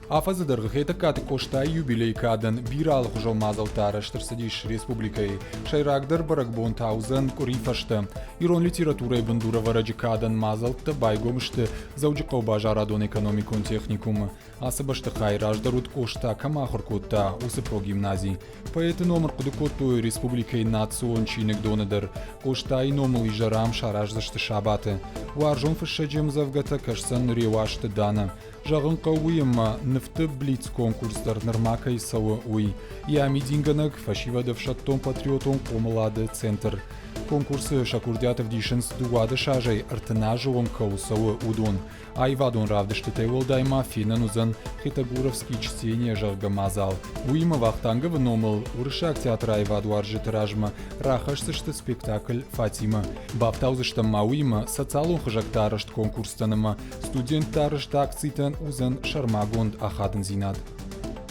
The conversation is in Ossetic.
Афӕдзы дӕргъы Хетӕгкаты Къостайы юбилейы кадӕн бирӕ алыхуызон мадзӕлттӕ арӕзт ӕрцыдис республикӕйы. Сӕйрагдӕр бӕрӕгбон та уыдзӕн къуыри фӕстӕ. Ирон литературӕйы бындурӕвӕрӕджы кадӕн мадзӕлттӕ байгом сты Дзӕуджыхъӕуы базарадон-экономикон техникумы. Ацы бӕстыхай раздӕр уыд Къоста кӕм ахуыр кодта, уыцы прогимнази. Поэты номыр хъуыды кодтой республикӕйы национ чиныгдоны дӕр. Къостайы номыл изӕр ам сараздзысты сабаты. Уарзон фыссӕджы ӕмдзӕвгӕтӕ кӕсдзӕн Реуазты Дана. Зӕгъын хъӕуы уый, ӕмӕ нывты блиц-конкурс дӕр нырма кӕй цӕуы, уый. Йӕ амидингӕнӕг фӕсивӕд ӕфсӕддон-патриотон хъомылады центр. Конкурсы сӕ курдиат ӕвдисынц 12 азӕй 30 азы онг кӕуыл цӕуы, уыдон. Аивадон равдыстытӕй уӕлдай ма фенӕн уыдзӕн Хетагуровский чтение, зӕгъгӕ, мадзал. Уыимӕ Вахтанговы номыл Уырыссаг театры аивадуарзджыты размӕ рахӕсдзысты спектакль «Фатима». Бафтаудзыстӕм ма уыимӕ социалон хызӕгты арӕзт конкурстӕн ӕмӕ студентты арӕзт акцитӕн уыдзӕн сӕрмагонд ахадындзинад.